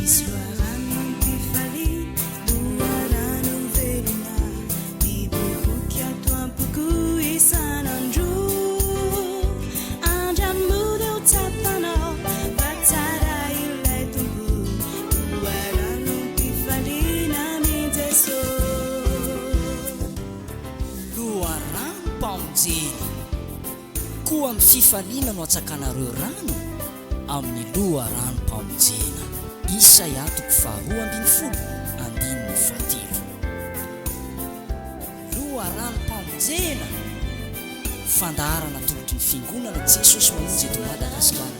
Misy loharanom-pifaliana, loharano velona, miboiboika ato am-poko isan'andro. Andramo dia ho tsapanao fa tsara ilay Tompo, loharanom-pifaliana amin' Jeso. Loharanom-pamonjena. Koa amin'ny fifaliana no hatsakanareo rano amin'ny loharanom-pamonjena. Isaia toko faharoa ambin'ny folo andininy fahatelo. Loharanom-pamonjena! Fandaharana atolotry ny Fiangonana Jesosy Mamonjy eto Madagasikara,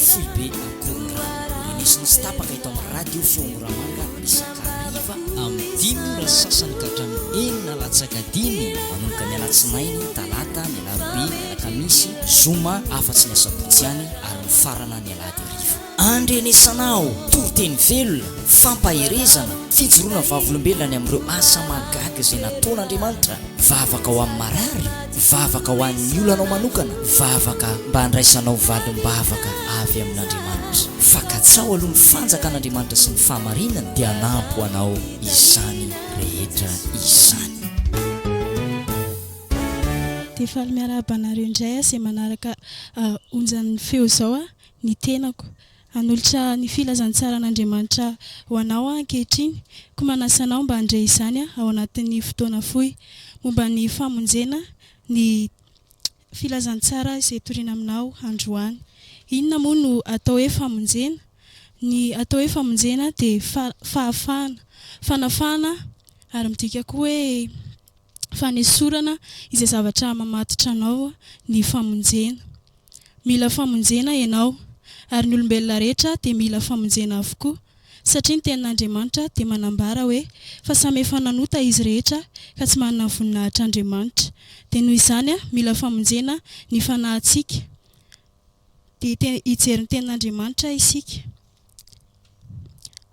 foibe Ankorondrano. Renesina tsy tapaka eto amin'ny Radio Feo Moramanga isan-kariva amin'ny dimy ora sasany ka hatramin'ny enina latsaka dimy manomboka ny alatsinainy, talata, ny alarobia, ny alakamisy, zoma, afa-tsy ny asabotsy ihany ary mifarana ny alahady hariva. Andrenesanao, toriteny velona, fampaherezana, fijoroana vavolombelona ny amin'ireo asa mahagaga izay nataon'Andriamanitra, vavaka ho an'ny marary, vavaka ho an'ny olanao manokana, vavaka mba handraisanao valim-bavaka avy amin'Andriamanitra. Fa katsaho aloha ny fanjakan'Andriamanitra sy ny fahamarinany dia hanampy ho anao izany rehetra izany. Dia faly miarahaba anareo indray aho izay manaraka onjan'ny feo izao ny tenako. Hanolotra ny filazantsaran'Andriamanitra ho anao aho ankehitriny, koa manasa anao mba handre izany ao anatin'ny fotoana fohy. Momba ny famonjena ny filazantsara izay torina aminao androany. Inona moa no atao hoe famonjena? Ny atao hoe famonjena dia fahafahana, fanafahana ary midika koa hoe fanesorana izay zavatra mamatotra anao ny famonjena. Mila famonjena ianao, ary ny olombelona rehetra dia mila famonjena avokoa, satria ny Tenin'Andriamanitra dia manambara hoe, Fa samy efa nanota izy rehetra ka tsy manana ny voninahitr'Andriamanitra. Dia noho izany, mila famonjena ny fanahintsika. Dia hijery ny Tenin'Andriamanitra isika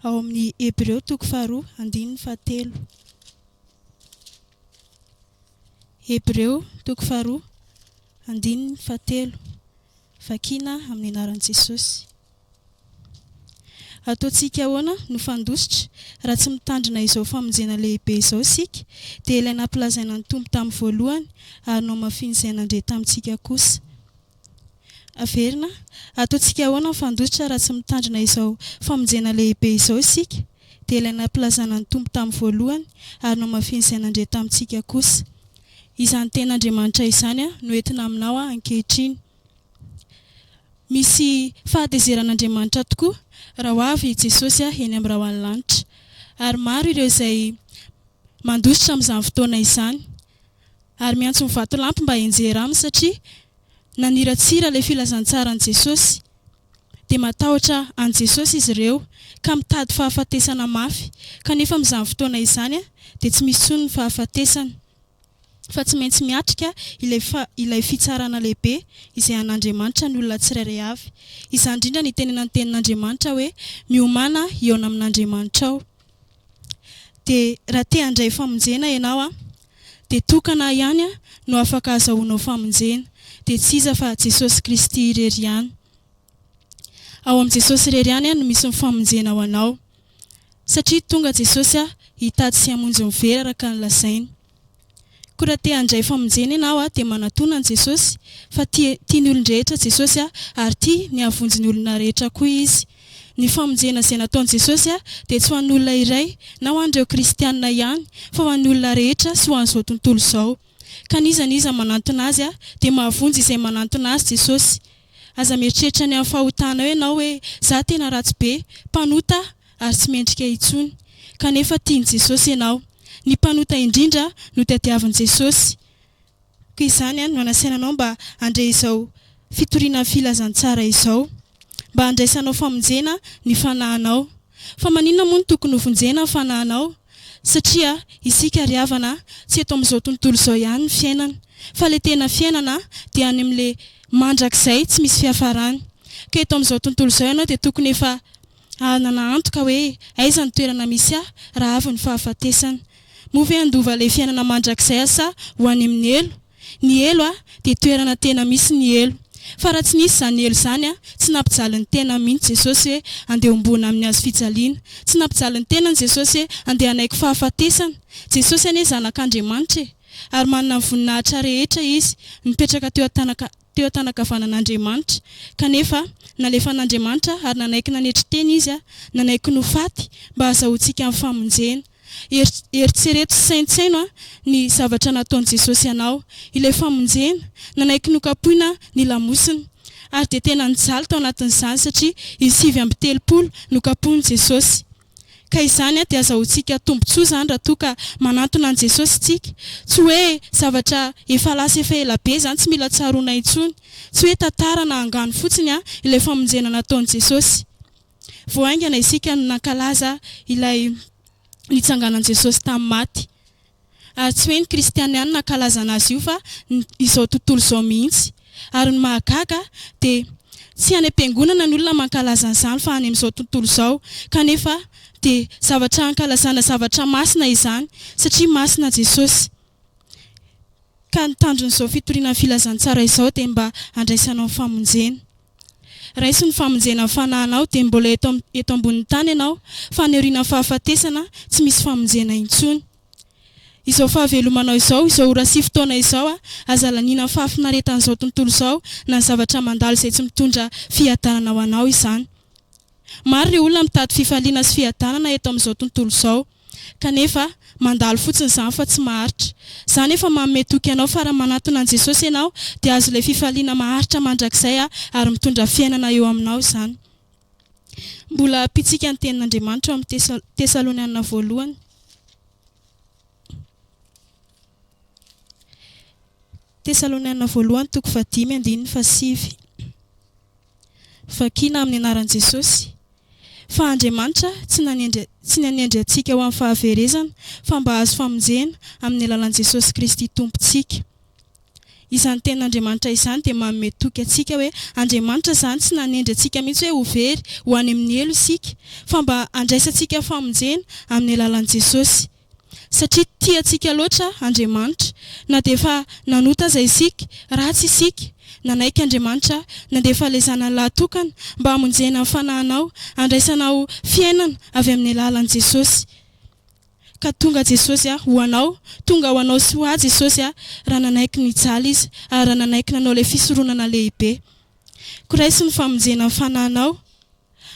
ao amin'ny Hebreo toko faharoa andininy fahatelo. Hebreo toko faharoa andininy fahatelo. Vakina amin'ny anaran'i Jesosy. Ataontsika ahoana no fandositra raha tsy mitandrina izao famonjena lehibe izao isika, dia ilay nampilazaina ny Tompo tamin'ny voalohany ary nohamafian'izay nandre tamintsika kosa. Averina, Ataontsika ahoana ny fandositra raha tsy mitandrina izao famonjena lehibe izao isika? Dia ilay nampilazana ny Tompo tamin'ny voalohany ary nohamafian'izay nandre tamintsika kosa. Izany tenin'Andriamanitra izany no entina aminao ankehitriny. Misy fahatezeran'Andriamanitra tokoa raha ho avy i Jesosy eny amin'ny rahon'ny lanitra. Ary maro ireo izay mandositra amin'izany fotoana izany. Ary miantso ny vatolampy mba hianjera aminy satria naniratsira ilay filazantsaran'i Jesosy. Dia matahotra an'i Jesosy izy ireo ka mitady fahafatesana mafy, kanefa amin'izany fotoana izany dia tsy misy intsony ny fahafatesana, fa tsy maintsy miatrika ilay ilay fitsarana lehibe izay an'Andriamanitra ny olona tsirairay avy. Izany indrindra no itenenan'ny tenin'Andriamanitra hoe, Miomàna hihaona amin'Andriamanitrao. Dia raha te handray famonjena ianao, dia tokana ihany no afaka azahoanao famonjena, dia tsy iza fa Jesosy Kristy irery ihany. Ao amin'i Jesosy irery ihany no misy ny famonjena ho anao. Satria tonga Jesosy hitady sy hamonjy ny very araka ny lazainy. Koa raha te handray famonjena ianao dia manatona an'i Jesosy fa tia tia ny olon-drehetra Jesosy ary tia ny hahavonjy ny olona rehetra koa Izy. Ny famonjena izay nataon'i Jesosy dia tsy ho an'ny olona iray na ho an'ireo kristiana ihany fa ho an'ny olona rehetra sy ho an'izao tontolo izao. Ka n'iza n'iza manantona Azy dia mahavonjy izay manantona Azy Jesosy. Aza mieritreritra ny amin'ny fahotanao ianao hoe za tena ratsy be, mpanota aho ary tsy mendrika intsony. Kanefa tian'i Jesosy ianao. Ny mpanota indrindra no tadiavin'i Jesosy. Koa izany no anasaina anao mba handre izao fitoriana ny filazantsara izao. Mba handraisanao famonjena ny fanahinao. Fa maninona moa no tokony hovonjena ny fanahinao? Satria isika ry havana tsy eto amin'izao tontolo izao ihany ny fiainana. Fa ilay tena fiainana dia any amin'ilay mandrakizay tsy misy fiafarany. Ka eto amin'izao tontolo izao ianao dia tokony efa hanana antoka hoe aiza ny toerana misy ahy raha avy ny fahafatesana. Moa ve handova ilay fiainana mandrakizay aho sa ho any amin'ny helo? Ny helo dia toerana tena misy ny helo. Fa raha tsy nisy izany helo izany, tsy nampijaly ny tenany mihitsy Jesosy hoe andeha homboana amin'ny hazo fijaliana. Tsy nampijaly ny tenany Jesosy hoe andeha hanaiky fahafatesana. Jesosy anie Zanak'Andriamanitra e! Ary manana ny voninahitra rehetra Izy, nipetraka teo an-tanaka teo an-tanan-kavanan'Andriamanitra. Kanefa, nalefan'Andriamanitra ary nanaiky nanetry tena Izy, nanaiky ny ho faty mba hahazahoantsika ny famonjena. Eritrereto sy saintsaino ny zavatra nataon'i Jesosy anao, ilay famonjena, nanaiky nokapoina ny lamosiny. Ary dia tena nijaly tao anatin'izany satria in 39 nokapoin'i Jesosy. Ka izany dia azahoantsika tombontsoa izany raha toa ka manantona an'i Jesosy isika. Tsy hoe zavatra efa lasa efa ela be izany tsy mila tsaroana intsony. Tsy hoe tantara na angano fotsiny ilay famonjena nataon'i Jesosy. Vao haingana isika no nankalaza ilay nitsanganan'i Jesosy tamin'ny maty. Ary tsy hoe ny kristiana ihany no nankalazana azy io fa izao tontolo izao mihitsy. Ary ny mahagaga dia tsy any am-piangonana ny olona mankalaza an'izany fa any amin'izao tontolo izao. Kanefa dia zavatra ankalazana zavatra masina izany satria masina Jesosy. Ka ny tanjon'izao fitoriana ny filazantsara izao dia mba handraisanao ny famonjena. Raiso ny famonjena ny fanahinao dia mbola eto eto ambonin'ny tany ianao fa any aorianan'ny fahafatesana tsy misy famonjena intsony. Izao fahavelomanao izao, izao ora sy fotoana izao, aza laniana amin'ny fahafinaretan'izao tontolo izao na ny zavatra mandalo izay tsy mitondra fiadanana ho anao izany. Maro ireo olona mitady fifaliana sy fiadanana eto amin'izao tontolo izao. Kanefa, mandalo fotsiny izany fa tsy maharitra. Izany efa manome toky anao fa raha manatona an'i Jesosy ianao dia azo ilay fifaliana maharitra mandrakizay ary mitondra fiainana eo aminao izany. Mbola ampitsika ny tenin'Andriamanitra ao amin'ny Tesalonianina voalohany. Tesalonianina voalohany toko fahadimy andininy fahasivy. Vakina amin'ny anaran'i Jesosy. Fa Andriamanitra tsy nanendry tsy nanendry antsika ho amin'ny fahaverezana, fa mba hahazo famonjena amin'ny alalan'i Jesosy Kristy Tompontsika. Izany tenin'Andriamanitra izany dia manome toky antsika hoe Andriamanitra izany tsy nanendry antsika mihitsy hoe ho very ho any amin'ny helo isika, fa mba handraisantsika famonjena amin'ny alalan'i Jesosy. Satria tia antsika loatra Andriamanitra, na dia efa nanota aza isika, ratsy isika, nanaiky Andriamanitra nandefa ilay Zanany lahatokana mba hamonjena ny fanahinao, handraisanao fiainana avy amin'ny alalan'i Jesosy. Ka tonga Jesosy ho anao, tonga ho anao sy ho ahy Jesosy raha nanaiky nijaly Izy ary raha nanaiky nanao ilay fisoronana lehibe. Koa raiso ny famonjena ny fanahinao.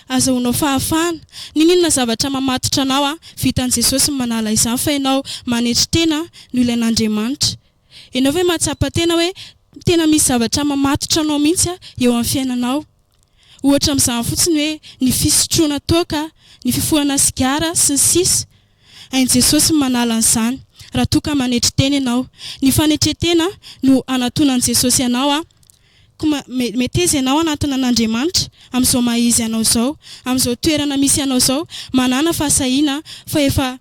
Azahoanao fahafahana. N'inon'inona zavatra mamatotra anao an, vitan'i Jesosy ny manala izany fa ianao manetry tena no ilain'Andriamanitra. Ianao ve mahatsapa tena hoe tena misy zavatra mamatotra anao mihitsy eo amin'ny fiainanao? Ohatra amin'izany fotsiny hoe ny fisotroana toaka, ny fifohana sigara, sy ny sisa Hain'i Jesosy ny manala an'izany raha toa ka manetry tena ianao. Ny fanetren-tena no anatonan'i Jesosy anao an. Koa meteza ianao hanantona an'Andriamanitra amin'izao maha izy anao izao, amin'izao toerana misy anao izao, manàna fahasahiana fa efa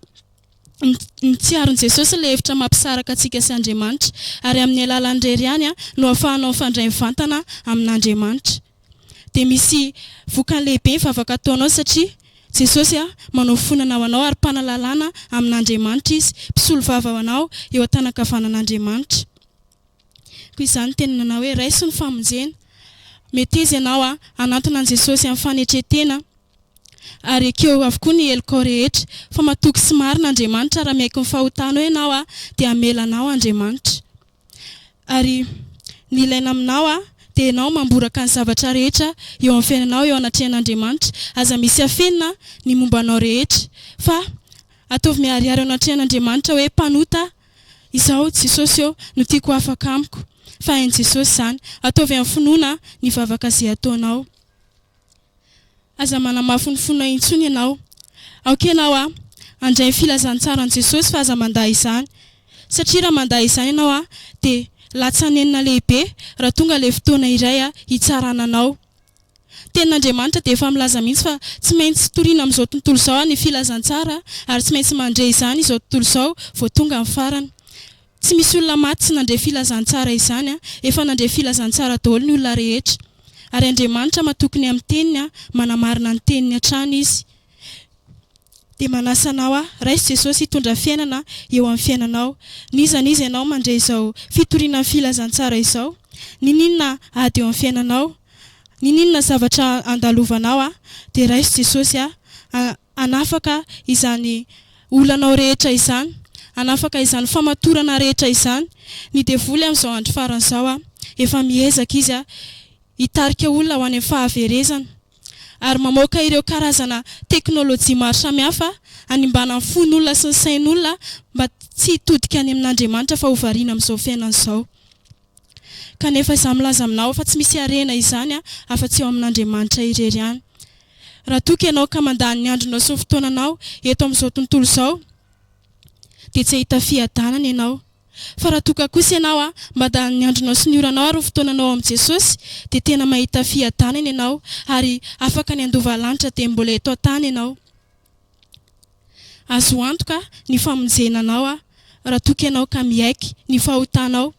notsiaron'i Jesosy ilay hevitra mampisaraka antsika sy Andriamanitra, ary amin'ny alalany irery ihany no ahafahanao mifandray mivantana amin'Andriamanitra. Dia misy vokany lehibe ny vavaka ataonao satria Jesosy manao fonana ho anao ary mpanalalana amin'Andriamanitra Izy, mpisolovava ho anao eo an-tanan-kavanan'Andriamanitra. Koa izany teniny anao hoe raiso ny famonjena. Meteza ianao hanantona an'i Jesosy amin'ny fanetren-tena ary ekeo avokoa ny helokao rehetra fa matoky sy marina Andriamanitra raha miaiky ny fahotanao ianao dia hamela anao Andriamanitra. Ary ny ilaina aminao dia ianao mamboraka ny zavatra rehetra eo amin'ny fiainanao eo anatrehan'Andriamanitra. Aza misy afenina ny momba anao rehetra fa ataovy miharihary eo anatrehan'Andriamanitra hoe mpanota Izao, Jesosy ô, no tiako ho afaka amiko. Fa hain'i Jesosy izany. Ataovy amin'ny finoana ny vavaka izay ataonao. Aza manamafy ny fonao intsony ianao. Aoka ianao a, handray ny filazantsaran'i Jesosy fa aza mandà izany. Satria raha mandà izany ianao a, dia latsa-nenina lehibe raha tonga ilay fotoana iray hitsarana anao. Tenin'Andriamanitra dia efa milaza mihitsy fa tsy maintsy torina amin'izao tontolo izao ny filazantsara ary tsy maintsy mandre izany izao tontolo izao vao tonga ny farany. Tsy misy olona maty tsy nandre filazantsara izany, efa nandre filazantsara daholo ny olona rehetra. Ary Andriamanitra matoky ny amin'ny teniny, manamarina ny teniny hatrany Izy. Dia manasa anao aho, raiso Jesosy hitondra fiainana eo amin'ny fiainanao. N'iza n'iza ianao mandre izao fitoriana ny filazantsara izao. N'inon'inona ady eo amin'ny fiainanao, n'inon'inona zavatra andalovanao a, dia raiso Jesosy a, hanafaka izany olanao rehetra izany, hanafaka izany famatorana rehetra izany. Ny devoly amin'izao andro farany izao a, efa miezaka izy a, hitarika olona ho any amin'ny fahaverezana. Ary mamoaka ireo karazana teknolojia maro samihafa hanimbana ny fon'olona sy ny sain'olona mba tsy hitodika any amin'Andriamanitra fa ho variana amin'izao fiainana izao. Kanefa izaho milaza aminao fa tsy misy harena izany afa-tsy eo amin'Andriamanitra irery ihany. Raha toa ka ianao ka mandany ny andronao sy ny fotoananao eto amin'izao tontolo izao dia tsy hahita fiadanana ianao. Fa raha toa ka kosa ianao mandany ny andronao sy ny oranao ary ny fotoananao ao amin'i Jesosy dia tena mahita fiadanana ianao ary afaka ny handova lanitra dia mbola eto an-tany ianao. Azo antoka ny famonjena anao raha toa ka ianao ka miaiky ny fahotanao,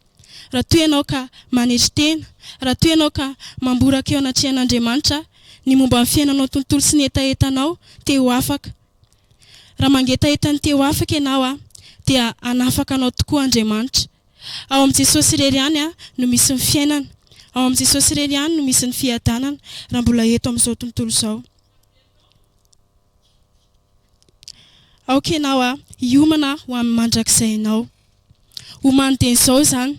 raha toa ianao ka manetry tena, raha toa ianao ka mamboraka eo anatrehan'Andriamanitra ny momba ny fiainanao tontolo sy ny hetahetanao te ho afaka. Raha mangetaheta ny te ho afaka ianao dia hanafaka anao tokoa Andriamanitra. Ao amin'i Jesosy irery ihany no misy ny fiainana. Ao amin'i Jesosy irery ihany no misy ny fiadanana raha mbola eto amin'izao tontolo izao. Aoka ianao hiomana ho amin'ny mandrakizainao. Omano dieny izao izany.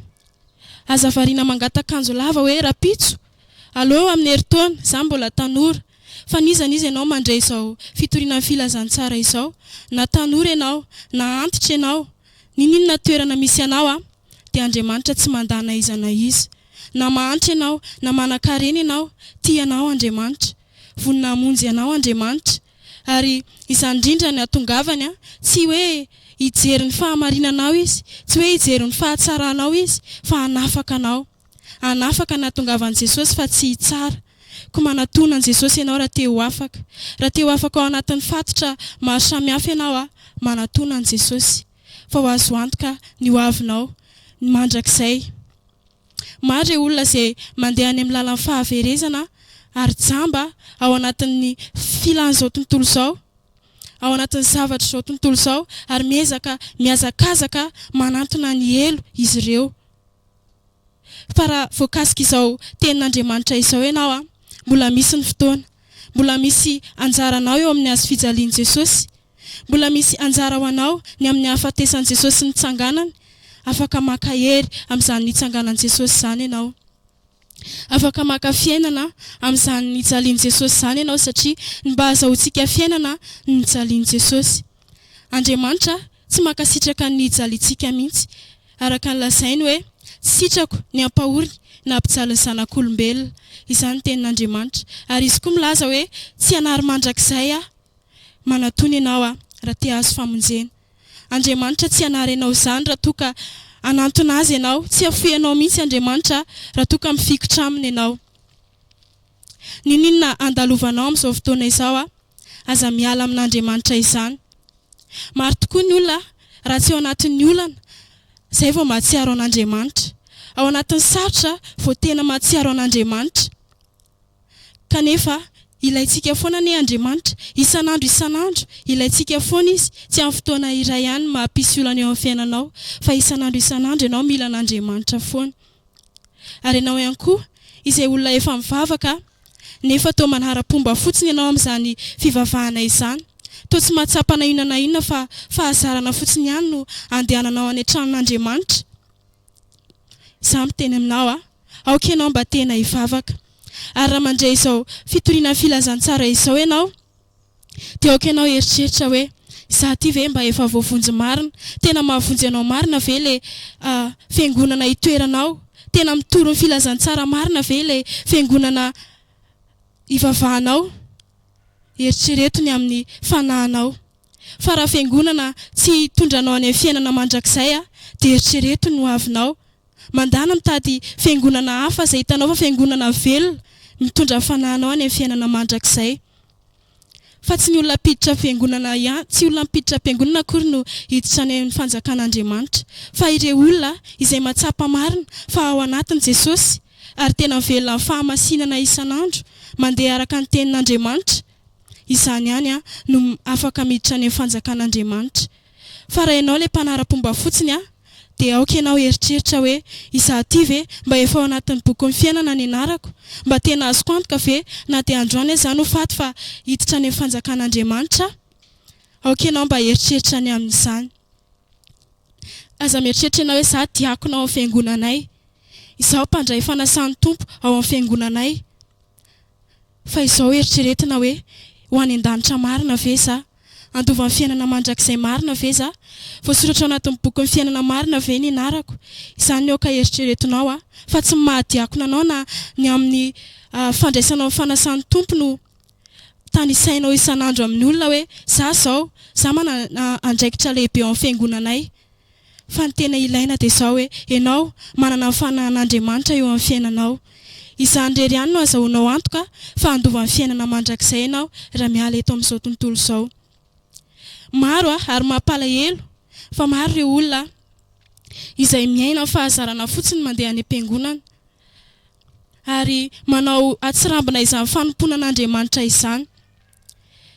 Aza variana mangataka-akanjo lava hoe rapitso, aleo amin'ny herintaona, za mbola tanora. Fa n'iza n'iza ianao mandre izao fitoriana ny filazantsara izao, na tanora ianao, na antitra ianao, n'inon'inona toerana misy anao, dia Andriamanitra tsy mandà na iza na iza. Na mahantra ianao, na manankarena ianao, tia anao Andriamanitra. Vonona hamonjy anao Andriamanitra. Ary izany indrindra ny hahatongavany, tsy hoe hijery ny fahamarinanao Izy, tsy hoe hijery ny fahatsaranao Izy, fa hanafaka anao. Hanafaka ny hahatongavan'i Jesosy fa tsy hitsara. Koa manatona an'i Jesosy ianao raha te ho afaka. Raha te ho afaka ao anatin'ny fatotra maro samihafa ianao, manatona an'i Jesosy. Fa ho azo antoka ny ho avinao, ny mandrakizay. Maro ireo olona izay mandeha any amin'ny lalan'ny fahaverezana ary jamba ao anatin'ny filan'izao tontolo izao, ao anatin'ny zavatr'izao tontolo izao ary miezaka mihazakazaka manantona ny helo izy ireo. Fa raha voakasik'izao tenin'Andriamanitra izao ianao, mbola misy ny fotoana. Mbola misy anjaranao eo amin'ny hazo fijalian'i Jesosy. Mbola misy anjara ho anao ny amin'ny hahafatesan'i Jesosy sy nitsanganany. Afaka maka hery amin'izany nitsanganan'i Jesosy izany ianao. Afaka maka fiainana amin'izany nijalian'i Jesosy izany ianao satria ny mba hahazahoantsika fiainana no nijalian'i Jesosy. Andriamanitra tsy mankasitraka ny nijaliantsika mihitsy. Araka ny lazainy hoe, Tsy sitrako ny hampahory na hampijaly ny zanak'olombelona. Izany ny tenin'Andriamanitra. Ary Izy koa milaza hoe, Tsy hanary mandrakizay Aho. Manatona ianao aho raha te hahazo famonjena. Andriamanitra tsy hanary anao izany raha toa ka hanantona Azy ianao. Tsy hafoy anao mihitsy Andriamanitra raha toa ka mifikitra Aminy ianao. N'inon'inona andalovanao amin'izao fotoana izao, aza miala amin'Andriamanitra izany. Maro tokoa ny olona raha tsy ao anatin'ny olana izay vao mahatsiaro an'Andriamanitra. Ao anatin'ny sarotra vao tena mahatsiaro an'Andriamanitra. Kanefa ilaintsika foana anie Andriamanitra, isan'andro isan'andro, ilaintsika foana Izy, tsy amin'ny fotoana iray ihany no maha-mpisy olana eo amin'ny fiainanao, fa isan'andro isan'andro ianao mila an'Andriamanitra foana. Ary ianao ihany koa, izay olona efa mivavaka, nefa toa manara-pomba fotsiny ianao amin'izany fivavahana izany, toa tsy mahatsapa na inona na inona fa fahazarana fotsiny ihany no andehananao any an-tranon'Andriamanitra, Izaho miteny aminao a, aoka ianao mba tena hivavaka. Ary raha mandre izao fitoriana ny filazantsara izao ianao, dia aoka ianao hieritreritra hoe, izaho ity ve mba efa voavonjy marina? Tena mahavonjy anao marina ve ilay fiangonana itoeranao? Tena mitory ny filazantsara marina ve ilay fiangonana ivavahanao? Eritrereto ny amin'ny fanahinao. Fa raha fiangonana tsy hitondra anao any amin'ny fiainana mandrakizay dia eritrereto ny hoavinao. Mandàna mitady fiangonana hafa izay hitanao fa fiangonana velona mitondra ny fanahinao any amin'ny fiainana mandrakizay. Fa tsy ny olona mpiditra fiangonana ihany, tsy olona mpiditra am-piangonana akory no hiditra any amin'ny fanjakan'Andriamanitra, fa ireo olona izay mahatsapa marina fa ao anatiny Jesosy ary tena mivelona amin'ny fahamasinana isan'andro, mandeha araka ny tenin'Andriamanitra, Izany ihany no afaka miditra any amin'ny fanjakan'Andriamanitra. Fa raha ianao ilay mpanara-pomba fotsiny, Dia aoka ianao hieritreritra hoe, 'Izaho ity ve mba efa ao anatin'ny bokin'ny fiainana ny anarako? Mba tena azoko antoka ve na dia androany aza aho no faty fa hiditra any amin'ny fanjakan'Andriamanitra aho? Aoka ianao mba hieritreritra ny amin'izany. Aza mieritreritra ianao hoe, 'Izaho diakona ao amin'ny fiangonanay. Izaho mpandray fanasan'ny Tompo ao amin'ny fiangonanay. Fa izao eritreretina hoe, ho any an-danitra marina ve za? Handova ny fiainana mandrakizay marina ve za? Voasoratra ao anatin'ny bokin'ny fiainana marina ve ny anarako? Izany ny aoka eritreretinao a! Fa tsy ny maha diakona anao na ny amin'ny fandraisanao ny fanasan'ny Tompo no tanisainao isan'andro amin'ny olona hoe, za zao, za manana andraikitra lehibe ao amin'ny fiangonanay. Fa ny tena ilaina dia izao hoe ianao manana ny fanahin'Andriamanitra eo amin'ny fiainanao. Izany irery ihany no azahoanao antoka fa handova ny fiainana mandrakizay ianao raha miala eto amin'izao tontolo izao. Maro ary mampalahelo fa maro ireo olona izay miaina amin'ny fahazarana fotsiny mandeha any am-piangonana ary manao atsirambina izany fanompoana an'Andriamanitra izany.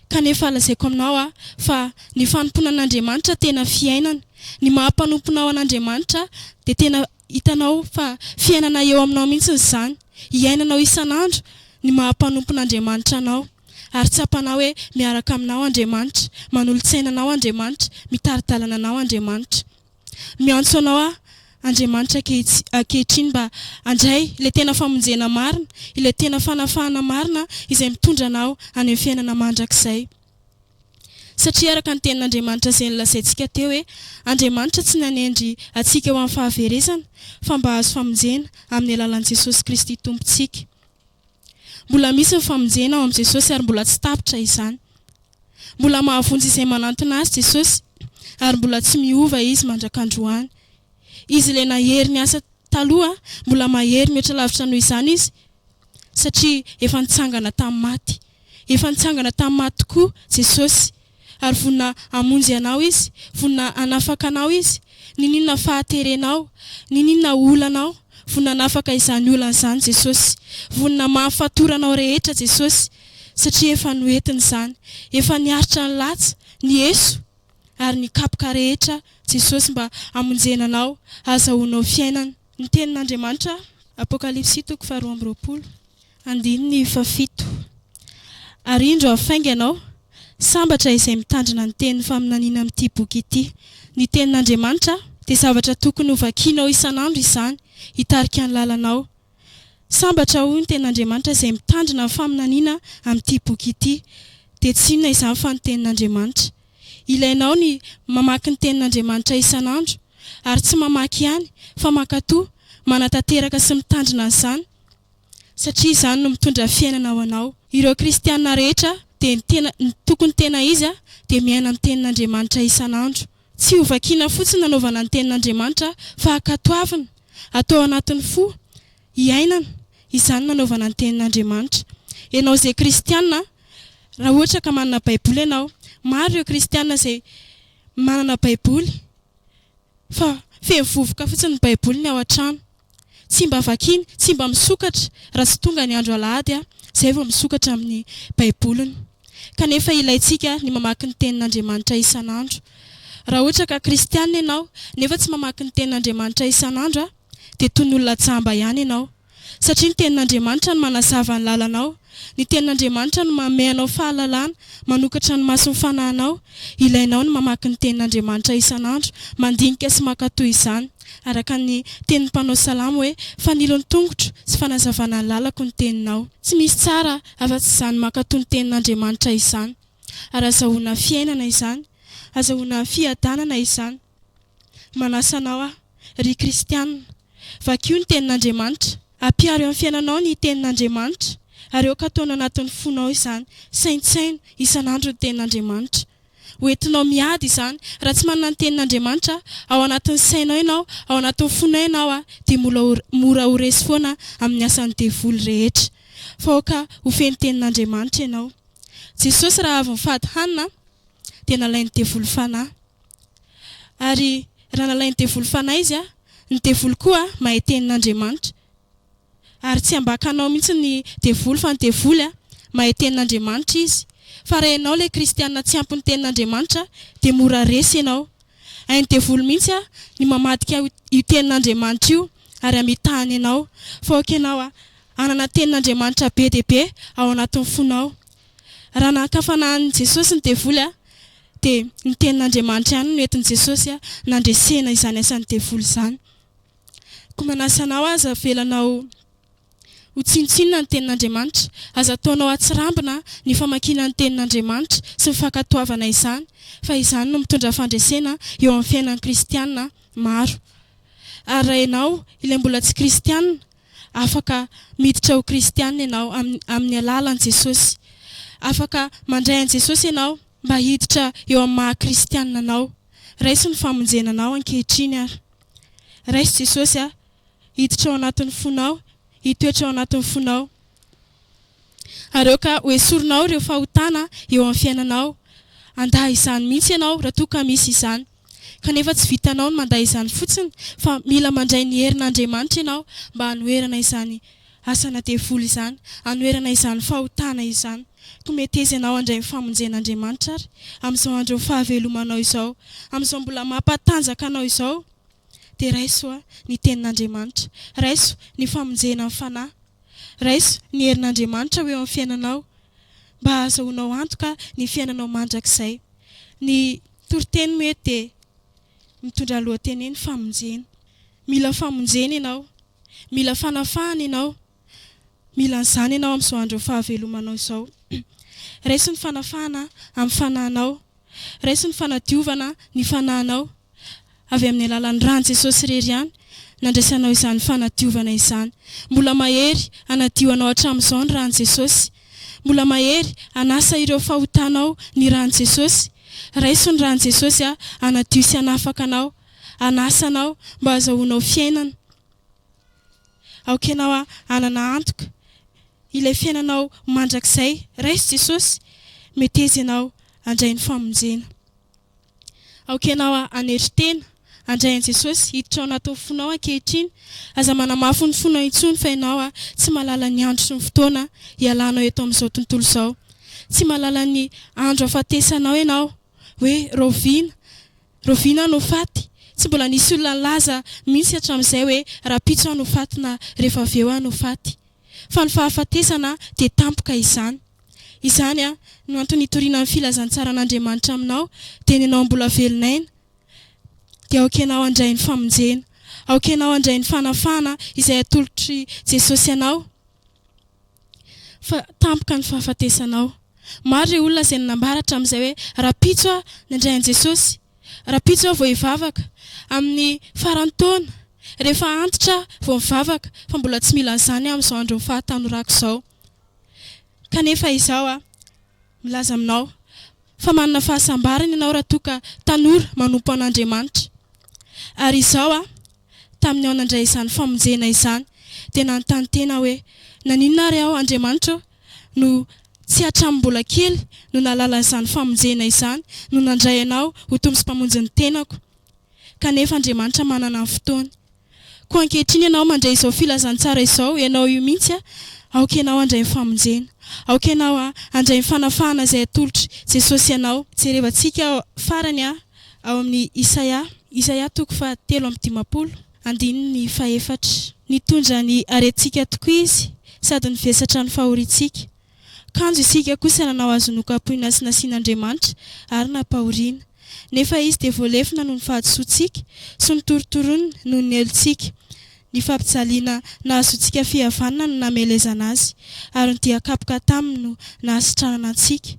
Kanefa lazaiko aminao aho fa ny fanompoana an'Andriamanitra tena fiainana. Ny maha mpanomponao an'Andriamanitra dia tena hitanao fa fiainana eo aminao mihitsy izany. Iainanao isan'andro ny maha mpanompon'Andriamanitra anao. Ary tsapanao hoe miaraka aminao Andriamanitra, manolo-tsaina anao Andriamanitra, mitari-dalana anao Andriamanitra. Miantso anao aho Andriamanitra ankehitriny mba handray ilay tena famonjena marina, ilay tena fanafahana marina izay mitondra anao any amin'ny fiainana mandrakizay. Satria araka ny tenin'Andriamanitra izay nolazaintsika teo hoe, Andriamanitra tsy nanendry antsika ho amin'ny fahaverezana, fa mba hahazo famonjena amin'ny alalan'i Jesosy Kristy Tompontsika. Mbola misy ny famonjena ao amin'i Jesosy ary mbola tsy tapitra izany. Mbola mahavonjy izay manantona Azy Jesosy ary mbola tsy miova Izy mandrak'androany. Izy ilay nahery niasa taloha, mbola mahery mihoatra lavitra noho izany Izy satria efa nitsangana tamin'ny maty. Efa nitsangana tamin'ny maty tokoa Jesosy ary vonona hamonjy anao Izy, vonona hanafaka anao Izy, niniana fahaterenao, niniana olanao, vonona hanafaka izany olana izany Jesosy. Vonona hamaha ny fatoranao rehetra Jesosy satria efa noentiny izany, efa niaritra ny latsa, ny eso ary ny kapoka rehetra Jesosy mba hamonjena anao, hahazahoanao fiainana. Ny tenin'Andriamanitra, Apokalypsy toko faharoa amby roapolo, andininy fahafito. Ary indro avy faingana aho, sambatra izay mitandrina ny tenin'ny faminaniana amin'ity boky ity. Ny tenin'Andriamanitra dia zavatra tokony ho vakianao isan'andro izany, hitarika ny lalanao. Sambatra hoy ny tenin'Andriamanitra izay mitandrina ny faminaniana amin'ity boky ity. Dia tsy inona izany fa ny tenin'Andriamanitra. Ilainao ny mamaky ny tenin'Andriamanitra isan'andro, ary tsy mamaky ihany fa mankatò, manatanteraka sy mitandrina an'izany, satria izany no mitondra fiainana ho anao. Ireo kristiana rehetra dia ny tena, ny tokony tena izy dia miaina ny tenin'Andriamanitra isan'andro. Tsy ho vakiana fotsiny nanaovana ny tenin'Andriamanitra fa ankatoavina, atao anatin'ny fo, iainana, izany nanaovana ny tenin'Andriamanitra. Ianao izay kristiana, raha ohatra ka manana baiboly ianao, maro ireo kristiana izay manana baiboly fa feno vovoka fotsiny ny baiboliny ao an-trano. Tsy mba vakiany, tsy mba misokatra raha tsy tonga ny andro alahady izay vao misokatra amin'ny baiboliny. Kanefa ilaintsika ny mamaky ny tenin'Andriamanitra isan'andro. Raha ohatra ka kristiana ianao nefa tsy mamaky ny tenin'Andriamanitra isan'andro dia toy ny olona jamba ihany ianao. Satria ny Tenin'Andriamanitra no manazava ny lalanao. Ny Tenin'Andriamanitra no manome anao fahalalana, manokatra ny mason'ny fanahinao. Ilainao ny mamaky ny Tenin'Andriamanitra isan'andro, mandinika sy mankatò izany. Araka ny tenin'ny mpanao salamo hoe, Fanilo ny tongotro sy fanazavana ny lalako ny Teninao. Tsy misy tsara afa-tsy izany mankatò ny Tenin'Andriamanitra izany. Ary azahoana fiainana izany. Azahoana fiadanana izany. Manasa anao aho, ry kristiana, vakio ny Tenin'Andriamanitra, ampiharo eo amin'ny fiainanao ny Tenin'Andriamanitra, ary aoka hataonao anatin'ny fonao izany. Saintsaino isan'andro ny Tenin'Andriamanitra. Ho entinao miady izany. Raha tsy manana ny Tenin'Andriamanitra ao anatin'ny sainao ianao, ao anatin'ny fonao ianao, dia mora mora ho resy foana amin'ny asan'ny devoly rehetra. Fa aoka ho feno Tenin'Andriamanitra ianao. Jesosy raha avy nifady hanina, dia nalain'ny devoly fanahy. Ary raha nalain'ny devoly fanahy izy, ny devoly koa mahay tenin'Andriamanitra. Ary tsy ambaka anao mihitsy ny devoly fa ny devoly mahay tenin'Andriamanitra izy. Fa raha ianao ilay kristiana tsy ampy ny tenin'Andriamanitra dia mora resy ianao. Hain'ny devoly mihitsy ny mamadika io tenin'Andriamanitra io ary hamitahany anao. Fa aoka ianao hanana tenin'Andriamanitra be dia be ao anatin'ny fonao. Raha naka fanahy an'i Jesosy ny devoly dia ny tenin'Andriamanitra ihany no nentin'i Jesosy nandresena izany asan'ny devoly izany. Koa manasa anao aza avelanao ho tsinontsinona ny Tenin'Andriamanitra. Aza ataonao atsirambina ny famakiana ny Tenin'Andriamanitra sy ny fankatoavana izany, fa izany no mitondra fandresena eo amin'ny fiainan'ny kristiana maro. Ary raha ianao ilay mbola tsy kristiana, afaka miditra ho kristiana ianao amin'ny alalan'i Jesosy. Afaka mandray an'i Jesosy ianao mba hiditra eo amin'ny maha-kristiana anao. Raiso ny famonjena anao ankehitriny ary. Raiso Jesosy a. Hiditra ao anatin'ny fonao, hitoetra ao anatin'ny fonao. Ary aoka ho esorinao ireo fahotana eo amin'ny fiainanao. Handà izany mihitsy ianao raha toa ka misy izany. Kanefa tsy vitanao ny mandà izany fotsiny fa mila mandray ny herin'Andriamanitra ianao mba hanoherana izany asana devoly izany, hanoherana izany fahotana izany. Koa meteza ianao handray ny famonjen'Andriamanitra ary amin'izao andron'ny fahavelomanao izao, amin'izao mbola mampatanjaka anao izao, dia raiso ny tenin'Andriamanitra, raiso ny famonjena ny fanahy, raiso ny herin'Andriamanitra ho eo amin'ny fiainanao mba hahazahoanao antoka ny fiainanao mandrakizay. Ny toriteny moa eto dia mitondra lohateny hoe ny famonjena. Mila famonjena ianao, mila fanafahana ianao, mila an'izany ianao amin'izao andron'ny fahavelomanao izao. Raiso ny fanafahana amin'ny fanahinao, raiso ny fanadiovana ny fanahinao avy amin'ny alalan'ny ran'i Jesosy irery ihany nandraisanao izany fanadiovana izany. Mbola mahery hanadio anao hatramin'izao ny ran'i Jesosy. Mbola mahery hanasa ireo fahotanao ny ran'i Jesosy. Raiso ny ran'i Jesosy hanadio sy hanafaka anao, hanasa anao mba hazahoanao fiainana. Aoka ianao hanana antoka ilay fiainanao mandrakizay. Raiso Jesosy, meteza ianao handray ny famonjena. Aoka ianao hanery tena, handray an'i Jesosy hiditra ao anatin'ny fonao ankehitriny. Aza manamafy ny fonao intsony fa ianao tsy mahalala ny andro sy ny fotoana hialanao eto amin'izao tontolo izao. Tsy mahalala ny andro hahafatesanao ianao, hoe rahoviana, rahoviana aho no faty. Tsy mbola nisy olona nilaza mihitsy hatramin'izay hoe rahampitso aho no faty na rehefa avy eo aho no faty. Fa ny fahafatesana dia tampoka izany. Izany no antony hitoriana ny filazantsaran'Andriamanitra aminao, dia ny ianao mbola velon'aina, dia aoka ianao handray ny famonjena. Aoka ianao handray ny fanafahana izay atolotr'i Jesosy anao, fa tampoka ny fahafatesanao. Maro ireo olona izay nanambara hatramin'izay hoe, Rahampitso aho nandray an'i Jesosy. Rahampitso aho vao hivavaka. Amin'ny faran'ny taona, rehefa antitra aho vao mivavaka, fa mbola tsy mila an'izany aho amin'izao andron'ny fahatanorako izao. Kanefa izao aho milaza aminao fa manana fahasambarana ianao raha toa ka tanora manompo an'Andriamanitra. Ary izao aho, tamin'ny aho nandray izany famonjena izany, dia nanontany tena aho hoe, Naninona ary aho, Andriamanitra ô, no tsy hatramin'ny mbola kely no nahalala izany famonjena izany, no nandray Anao ho Tompo sy Mpamonjin'ny tenako? Kanefa Andriamanitra manana ny fotoany. Koa ankehitriny ianao mandray izao filazantsara izao, ianao io mihitsy, aoka ianao handray ny famonjena. Aoka ianao handray ny fanafahana izay atolotr'i Jesosy anao. Jerevantsika farany ao amin'ny Isaia, Isaia toko faha 53, andininy fahefatra. Nitondra ny aretintsika tokoa Izy, sady nivesatra ny fahoriantsika. Kanjo isika kosa nanao azy nokapohina sy nasian'Andriamanitra ary nampahoriana. Nefa izy dia voalefona noho ny fahadisoantsika, sy notorontoronina noho ny helotsika. Ny fampijaliana nahazoantsika fihavanana no namelezana azy, ary ny dia kapoka taminy no nahasitranana antsika.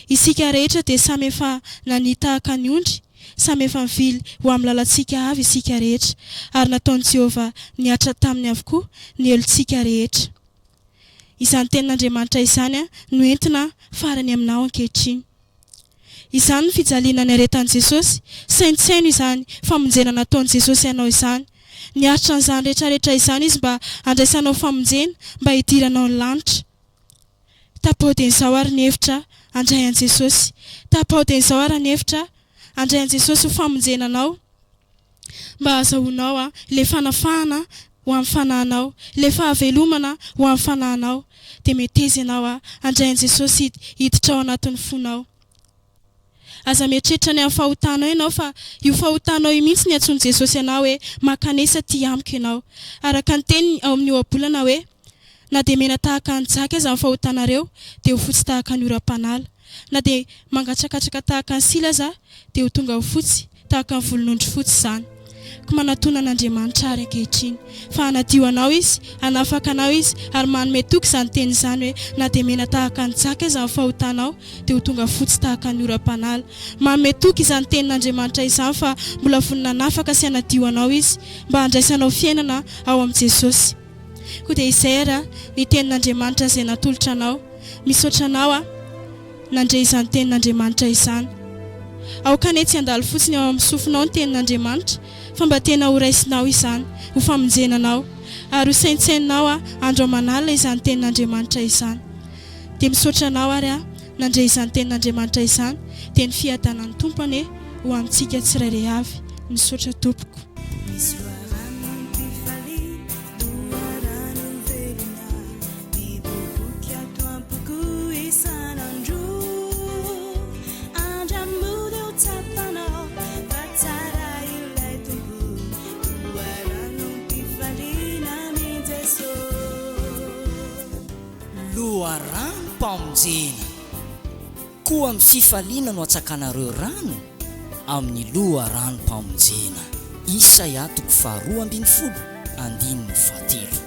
Isika rehetra dia samy efa nania tahaka ny ondry, samy efa nivily ho amin'ny lalantsika avy isika rehetra, ary nataon'i Jehovah nihatra taminy avokoa ny helotsika rehetra. Izany tenin'Andriamanitra izany no entina farany aminao ankehitriny. Izany ny fijaliana niaretan'i Jesosy. Saintsaino izany famonjena nataon'i Jesosy anao izany. Niaritra an'izany rehetrarehetra izany Izy mba handraisanao famonjena, mba hidiranao ny lanitra. Tapaho dia izao ary ny hevitra handray an'i Jesosy. Tapaho dia izao ary ny hevitra handray an'i Jesosy ho famonjena anao. Mba hahazahoanao ilay fanafahana ho amin'ny fanahinao, ilay fahavelomana ho amin'ny fanahinao, dia meteza ianao handray an'i Jesosy hiditra ao anatin'ny fonao. Aza mieritreritra ny amin'ny fahotanao ianao fa io fahotanao io mihitsy no iantsoan'i Jesosy anao hoe mankanesa aty amiko ianao. Araka ny teniny ao amin'ny ohabolana hoe, Na dia mena tahaka ny jaky aza ny fahotanareo dia ho fotsy tahaka ny oram-panala. Na dia mangatsakatsaka tahaka ny sila aza dia ho tonga ho fotsy tahaka ny volon'ondry fotsy izany. Koa manatòna an'Andriamanitra àry ankehitriny, fa hanadio anao Izy, hanafaka anao Izy, ary manome toky izany teny izany hoe, Na dia mena tahaka ny jaky aza ny fahotanao, dia ho tonga fotsy tahaka ny oram-panala. Manome toky izany tenin'Andriamanitra izany fa mbola vonona hanafaka sy hanadio anao Izy, mba handraisanao fiainana ao amin'i Jesosy. Koa dia izay àry ny tenin'Andriamanitra izay natolotra anao. Misaotra anao aho nandre izany tenin'Andriamanitra izany. Aoka anie tsy handalo fotsiny ao amin'ny sofinao ny tenin'Andriamanitra, fa mba tena ho raisinao izany, ho famonjena anao, ary ho saintsaininao andro aman'alina izany tenin'Andriamanitra izany. Dia misaotra anao ary aho nandre izany tenin'Andriamanitra izany, dia ny fiadanan'ny Tompo anie ho amintsika tsirairay avy. Misaotra tompoko. Misy loharanom-pifaliana, loharanom-velona, miboiboika ato am-poko isan'andro. Andramody ho tsapanao fa tsara ilay Tompo, loharanom-pifaliana amin' Jeso. Loharanom-pamonjena. Koa amin'ny fifaliana no hatsakanareo rano amin'ny loharanom-pamonjena. Isaia toko faharoa ambin'ny folo andininy fahatelo.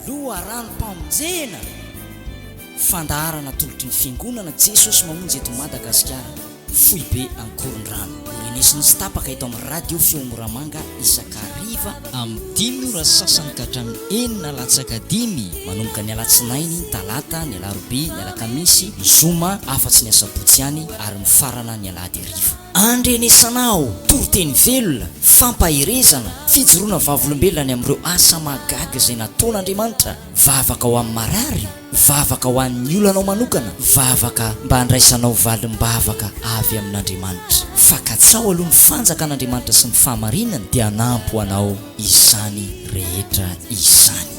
Loharanom-pamonjena! Fandaharana atolotry ny Fiangonana Jesosy Mamonjy eto Madagasikara, foibe Ankorondrano. Horenesin'ny tsy tapaka eto amin'ny Radio Feo Moramanga isan-kariva amin'ny dimy ora sasany ka hatramin'ny enina latsaka dimy, manomboka ny alatsinainy, talata, ny alarobia, ny alakamisy, ny zoma, afa-tsy ny asabotsy ihany, ary mifarana ny alahady hariva. Andrenesanao, toriteny velona, fampaherezana, fijoroana vavolombelona ny amin'ireo asa mahagaga izay nataon'Andriamanitra, vavaka ho amin'ny marary, vavaka ho an'ny olanao manokana, vavaka mba handraisanao valim-bavaka avy amin'Andriamanitra. Fa katsaho aloha ny fanjakan'Andriamanitra sy ny fahamarinany dia hanampy ho anao izany rehetra izany.